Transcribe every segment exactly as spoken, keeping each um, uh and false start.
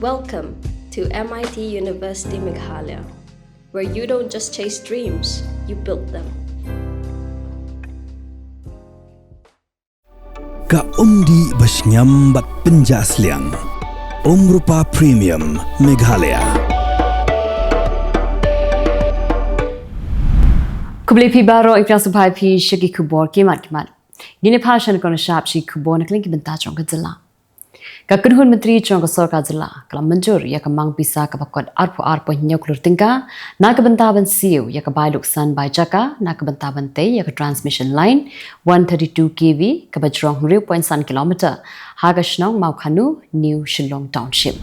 Welcome to M I T University Meghalaya, where you don't just chase dreams, you build them. Ka umdih ba shngiam bad pynjah sliang. Umrupa Premium Meghalaya. Khublei phi baroh, ïa phi sngewbha ïa phi sha ki khubor ki mat ki mat. Ngin ïa pyrshang kong shap sha ki khubor na ka liang ki bynta jong ka jylla. Ka kynhun myntri jong ka sorkar jylla ka la mynjur ïa ka mang pisa kaba kot arphew ar point hynñiew klur tyngka na ka bynta ban siew ïa ka bai luksan bai jaka na ka bynta ban tei ïa ka transmission line one thirty-two K V kaba jrong hynriew point san kilometer ha ka shnong Mawkhanu, New Shillong Township.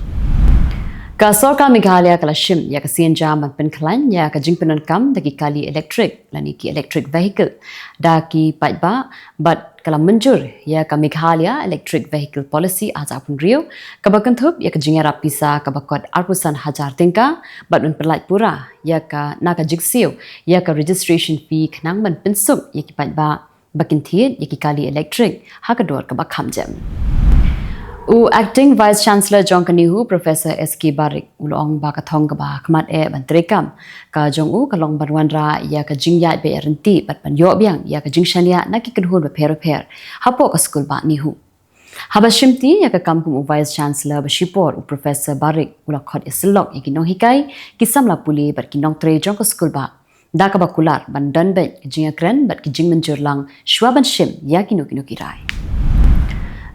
Ka sorkar Meghalaya ka la shim ïa ka sienjam ban pynkhlaiñ ïa ka jingpyndonkam da ki kali elektrik lane ki electric vehicle da ki paidbah bad ka la mynjur ïa ka Meghalaya Electric Vehicle Policy arhajar arphew hynriew kaba kynthup ïa ka jingïarap pisa kaba kot arphew san hajar tyngka bad ban pyllait pura ïa ka na ka jingsiew ïa ka registration fee khnang ban pynsuk ïa ki paidbah ba kin thied ïa ki kali elektrik ha ka dor kaba kham jem. U Acting Vice Chancellor jong ka NEHU, Professor S K Barik, u la ong ba ka thong kaba khmat eh ban treikam ka jong u ka long ban wanrah ïa ka jingïaid beit ryntih bad ban ïoh biang ïa ka jingshaniah na ki kynhun bapher bapher hapoh ka skul bah NEHU. Haba shimti ïa ka kam kum u Vice Chancellor, ba shipor u Professor Barik u la khot ïasyllok ïa ki nonghikai, ki samla pule bad ki nongtrei jong ka skul bah da kaba kular ban don beit ka jingïakren bad ki jingmynjur lang shuwa ban shim ïa kino kino ki rai.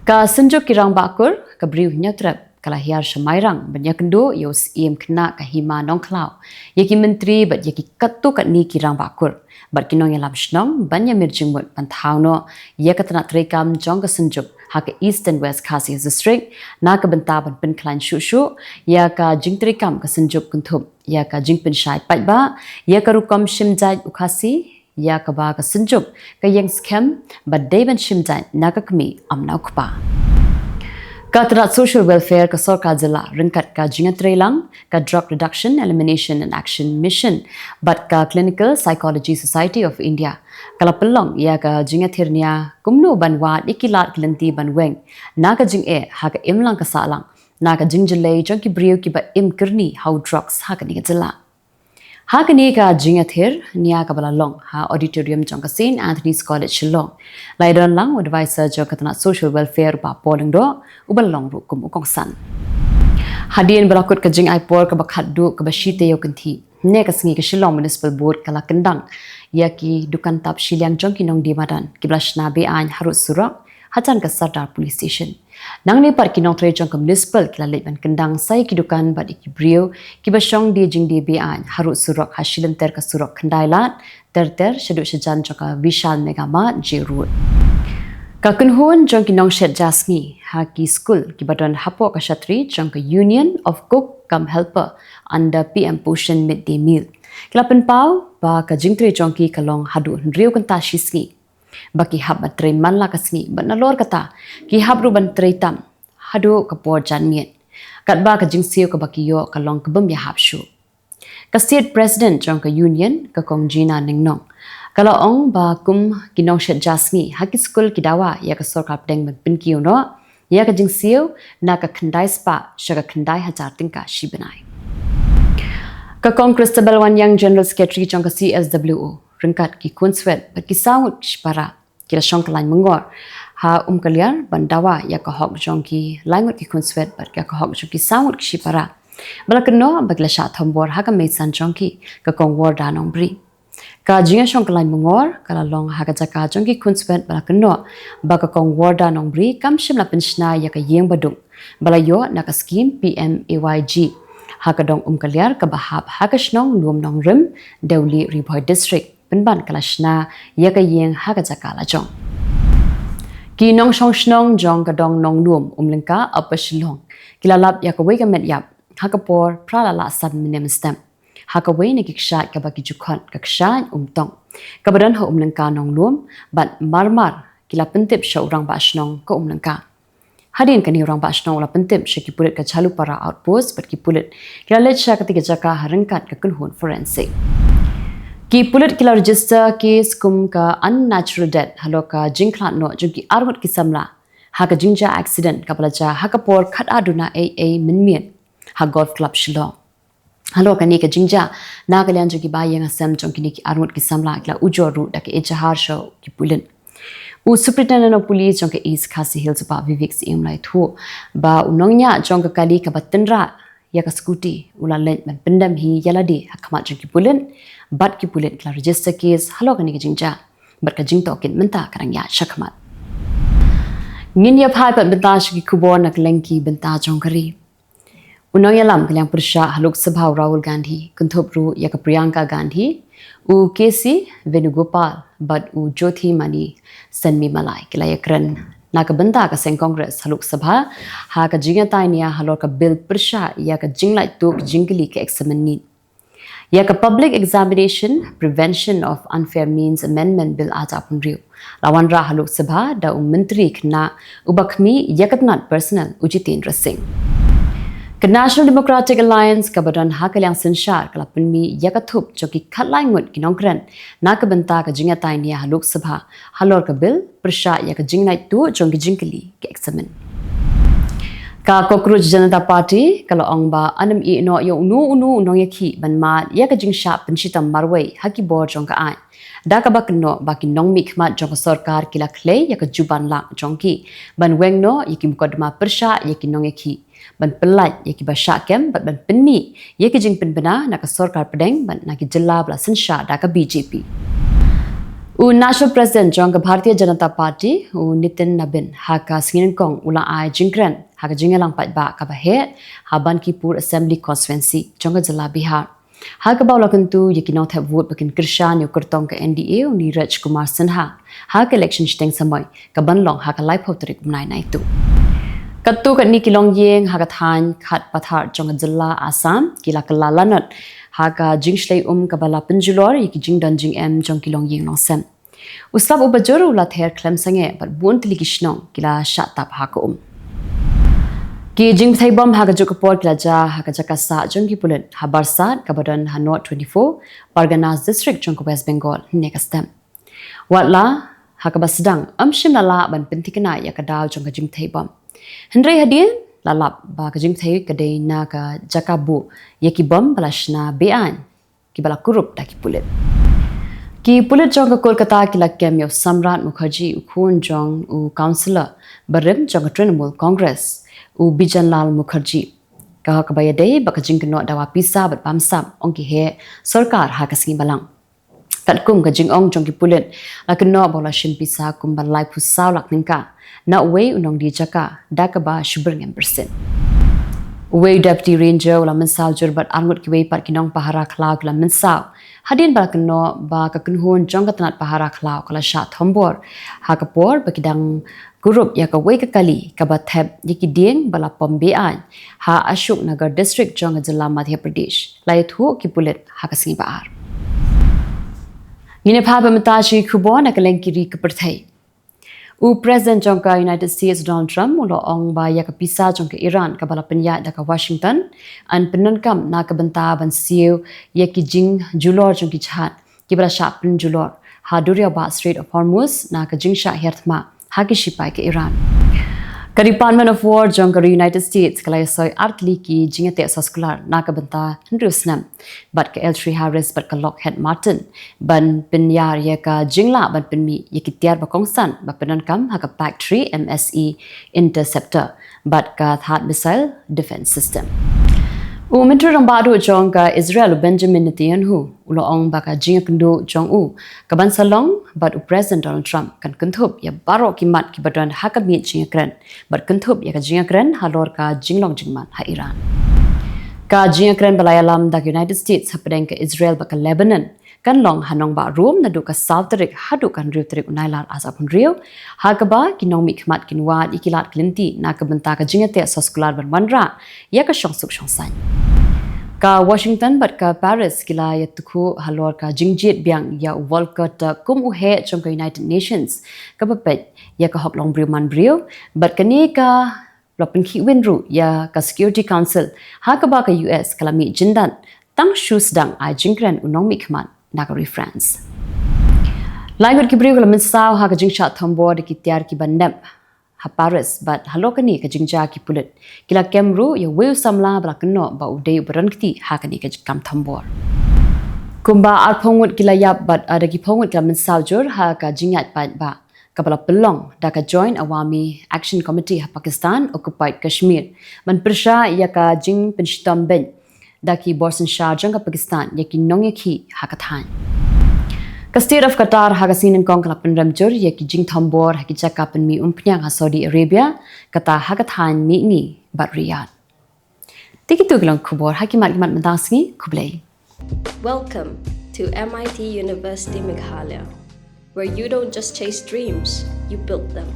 Ka Synjuk ki Rangbah Kur, ka briew Hynñiewtrep, ka la hiar sha Mairang ban ïakynduh ïa u Syiem Khynnah ka Hima Nongkhlaw, ïa ki myntri bad ïa ki katto katne ki rangbah kur bad ki nongïalam shnong ban ïamir jingmut ban thaw noh ïa ka tnat treikam jong ka Synjuk ha ka Eastern West Khasi District na ka bynta ban pynkhlaiñ shuh shuh ïa ka jingtreikam ka Synjuk kynthup ïa ka jingpynshai paidbah ïa ka rukom shim jait u Khasi, ïa kaba ka Synjuk ka ïeng skhem ba dei ban shim jait na ka kmie, ym na u kpa. Ka tnat Social Welfare ka sorkar jylla ryngkat ka jingïatreilang ka Drug Reduction, Elimination and Action Mission bad ka Clinical Psychology Society of India ka la pynlong ïa ka jingïathir nia kumno ban wad ïa ki lad ki lynti ban weng na ka jingeh ha ka imlang ka sahlang na ka jingjyllei jong ki briew kiba im kyrni ha u drugs ha kane ka jylla. Ha kane ka jingïathir nia kaba la long ha auditorium jong ka Saint Anthony's College Shillong, la ïadon lang u advisor jong ka tnat Social Welfare, u Bah Paul Lyngdoh, uba la long ruh kum u kongsan. Hadien ba la kut ka jingai por kaba khatduh kaba shi taïew kynthih, hynne ka sngi ka Shillong Municipal Board ka la kyndang ïa ki dukan tap shiliang jong ki nongdie madan kiba la shna be-aiñ harud surok hajan ka Sardar Police Station. Nangne pat ki nongtrei jong ka Municipal ki la leit ban kyndang sa ïa ki dukan bad ïa ki briew kiba shong die jingdie be-aiñ harud surok ha shilynter ka surok Khyndailad, ter ter shaduh shajan jong ka Vishal Mega Mart, J Road. Ka kynhun jong ki nongshet ja sngi ha ki skul kiba don hapoh ka shatri jong ka Union of Cook cum Helper under P M Poshan Midday Meal ki la pynpaw ba ka jingtrei jong ki ka long haduh hynriew kynta shi sngi, ba ki hap ban trei man la ka sngi bad nalor kata ki hap ruh ban trei tam haduh ka por janmiet, katba ka jingsiew kaba ki ïoh ka long ka bym ïahap shuh. Ka State President jong ka Union, ka Kong Gina Nongnong, ka la ong ba kum ki nongshet ja sngi ha ki skul ki dawa ïa ka sorkar pdeng ban pynkiew noh ïa ka jingsiew na ka khyndai spah sha ka khyndai hajar tyngka shi bnai. Ka Kong Christabel Wanniang, General Secretary jong ka C S W O, ryngkat ki khunswet bad ki saw ngut ki shipara, ki la shong kyllaiñ myngor ha Umkaliar ban dawa ïa ka hok jong ki lai ngut ki khunswet bad ïa ka hok jong ki saw ngut ki shipara, ba la kynnoh ba ki la shah thombor ha ka meisan jong ki, ka Kong Warda Nongbri. Ka jingïashong kyllaiñ myngor ka la long ha ka jaka jong ki khunswet ba la kynnoh ba ka Kong Warda Nongbri kam shym la pynshna ïa ka ïing baduk ba la ïoh na ka skhim P M A Y G ha ka dong Umkaliar kaba hap ha ka shnong Lum Nongrim, Dewlieh, Ri Bhoi District, pynban ka la shna ïa ka ïing ha ka jaka lajong. Ki nongshong shnong jong ka dong Nonglum, Umlyngka, Upper Shillong, ki la lap ïa kawei ka met ïap ha ka por phra la lah san minit mynstep ha kawei na ki kshaid kaba ki ju khot ka kshaid Umtong, kaba don ha Umlyngka Nonglum, bad mar mar ki la pyntip sha u rangbah shnong ka Umlyngka. Hadien kane u rangbah shnong u la pyntip sha ki pulit ka Jhalupara Outpost bad ki pulit ki la leit sha kata ka jaka ha ryngkat ka kynhun forensic. Ki pulit ki la register case kum ka unnatural death halor ka jingkhlad noh jong ki arngut ki samla ha ka jingjia accident kaba la jia ha ka por khatar duna eiei mynmiet ha Golf Club Shillong. Halor kane ka jingjia, na ka liang jong ki ba ïeng ha sem jong kine ki arngut ki samla ki la ujor ruh da ka ejahar sha ki pulit. U Superintendent of Police jong ka East Khasi Hills, u Bah Vivek Syiem, u la ïathuh ba u nongñiah jong ka kali kaba tynrah ïa ka scooty u la leit ban pyndem hi ïa lade ha khmat jong ki pulit, bad ki pulit ki la register case halor kane ka jingjia. Bad ka jingtohkit mynta ka dang ïaid shakhmat. Ngin ïa phai pat bynta sha ki khubor na kylleng ki bynta jong ka ri. U nongïalam ka liang pyrshah ha Lok Sabha, u Rahul Gandhi, kynthup ruh ïa ka Priyanka Gandhi, u K C Venugopal bad u Jyotimani Senmi Malai ki la ïakren na ka bynta ka seng Congress ha Lok Sabha ha ka jingïatai nia halor ka bill pyrshah ïa ka jinglait tuh jingkylli ka examen NEET. Ïa ka Public Examination Prevention of Unfair Means Amendment Bill ar hajar arphew hynriew la wanrah ha Lok Sabha da u Myntri khynnah uba khmih ïa ka tnat personnel, u Jitendra Singh. Ka National Democratic Alliance kaba don ha ka liang synshar ka la pynmih ïa ka thup jong ki khatlai ngut ki nongkren na ka bynta ka jingïatai nia ha Lok Sabha halor ka bill pyrshah ïa ka jinglait tuh jong ki jingkylli ka examen. Ka Cockroach Janata Party ka la ong ba ym ïehnoh ïa uno uno u nongïakhih ban mad ïa ka jingshah pynshitom marwei ha ki bor jong ka aiñ, da kaba kynnoh ba ki nongmihkhmat jong ka sorkar ki la khlei ïa ka juban lak jong ki ban weng noh ïa ki mukotduma pyrshah ïa ki nongïakhih, ban pyllait ïa kiba shah kem bad ban pynmih ïa ki jingpynbna na ka sorkar pdeng bad na ki jylla ba la synshar da ka B J P. U National President jong ka Bharatiya Janata Party, u Nitin Nabin, ha ka sngi Nyngkong u la ai jingkren ha ka jingïalang paidbah kaba heh ha Bankipur Assembly Constituency jong ka jylla Bihar, ha kaba u la kyntu ïa ki nongthep vote ba kin kyrshan ïa u kyrtong ka N D A, u Neeraj Kumar Sinha, ha ka election shiteng samoi kaban long ha ka laiphew tarik u bnai Naitung. Katto katne ki longïing ha ka thaiñ Khatpathar jong ka jylla Assam ki la kylla lanot ha ka jingshlei um kaba la pynjulor ïa ki jingdon jingem jong ki longïing longsem. U slap uba jur u la ther khlem sangeh bad bun tylli ki shnong ki la shah tap ha ka um. Ki jingbthei bom ha kajuh ka por ki la jia ha ka jaka sah jong ki pulit ha Barsad kaba don ha North twenty-four Parganas District jong ka West Bengal hynne ka step. Wat la ha kaba sdang ym shym la lah ban pynthikna ïa ka daw jong ka jingbthei bom, hynrei hadien la lap ba ka jingbthei ka dei na ka jaka buh ïa ki bom ba la shna be-aiñ kiba la kurup da ki pulit. Ki pulit jong ka Kolkata ki la kem ïa u Samrat Mukherjee, u khun jong u councillor barim jong ka Trinamool Congress, u Bijanlal Mukherjee, ha kaba ïadei bad ka jingkynnoh dawa pisa bad bamsap, ong ki heh sorkar ha ka sngi Balang. Katkum ka jingong jong ki pulit, la kynnoh ba u la shim pisa kumba laiphew saw lak tyngka na uwei u nongdie jaka da kaba shu byrngem byrsit. Uwei u Deputy Ranger u la mynsaw jur bad arngut kiwei pat ki nongpahara khlaw ki la mynsaw, hadien ba la kynnoh ba ka kynhun jong ka tnat pahara khlaw ka la shah thombor ha ka por ba ki dang kurup ïa kawei ka kali kaba thep ïa ki dieng ba la pom be-aiñ ha Ashok Nagar District jong ka jylla Madhya Pradesh, la ïathuh ki pulit ha ka sngi Ba-ar. Ngin ïa phai bad mynta sha ki khubor na kylleng ki ri ka pyrthei. U President jong ka United States, Donald Trump, u la ong ba ïa ka pisa jong ka Iran kaba la pynïaid da ka Washington yn pyndonkam na ka bynta ban siew ïa ki jingjulor jong ki jahaj kiba la shah pynjulor ha duriaw bah Strait of Hormuz na ka jingshah hiar thma ha ki shipai ka Iran. Ka Department of War jong ka United States ka la ïasoi ar tylli ki jingïateh soskular na ka bynta hynriew snem bad ka L three Harris bad ka Lockheed Martin ban pynïar ïa ka jinglah ban pynmih ïa ki tiar ba kongsan ba pyndonkam ha ka Pak three M S E Interceptor bad ka THAAD Missile Defense System. U Myntri Rangbah Duh jong ka Israel, u Benjamin Netanyahu, u la ong ba ka jingïakynduh jong u kaban sa long bad u President Donald Trump kan kynthup ïa baroh ki mat kiba don ha ka miej jingïakren bad kynthup ïa ka jingïakren halor ka jinglong jingman ha Iran. Ka jingïakren ba la ïalam da ka United States hapdeng ka Israel bad ka Lebanon kan long ha nongbah Rome naduh ka saw tarik haduh ka hynriew tarik u Nailar ar hajar arphew hynriew, ha kaba ki nongmihkhmat kin wad ïa ki lad ki lynti na ka bynta ka jingïateh soskular ban wanrah ïa ka shongsuk shongsaiñ. Ka Washington bad ka Paris ki la ïatukhuh halor ka jingjied biang ïa u Volker Turk kum u heh jong ka United Nations kaba peit ïa ka hok longbriew manbriew, bad kane ka la pynkhihwin ruh ïa ka Security Council ha kaba ka U S ka la mih jyndat tang shu sdang ai jingkren u nongmihkhmat na ka ri France. Lai ngut ki briew ki la mynsaw ha ka jingshah thombor da ki tiar kiba nep ha Paris bad halor kane ka jingjia ki pulit ki la kem ruh ïa uwei u samla ba la kynnoh ba u dei u ba ron kti ha kane ka kam thombor. Kumba arphew ngut ki la ïap bad da ki phew ngut ki la mynsaw jur ha ka jingïaid paidbah kaba la pynlong da ka Joint Awami Action Committee ha Pakistan Occupied Kashmir ban pyrshah ïa ka jingpynshitom beiñ da ki bor synshar jong ka Pakistan ïa ki nongïakhih ha ka thaiñ. Ka State of Qatar ha ka sngi nyngkong ka la pynrem jur ïa ki jingthombor ha ki jaka pynmih umphniang ha Saudi Arabia, kata ha ka thaiñ mihngi bad Riyadh. Te kito ki long khubor ha ki mat ki mat mynta ka sngi. Khublei. Welcome to M I T University Meghalaya, where you don't just chase dreams, you build them.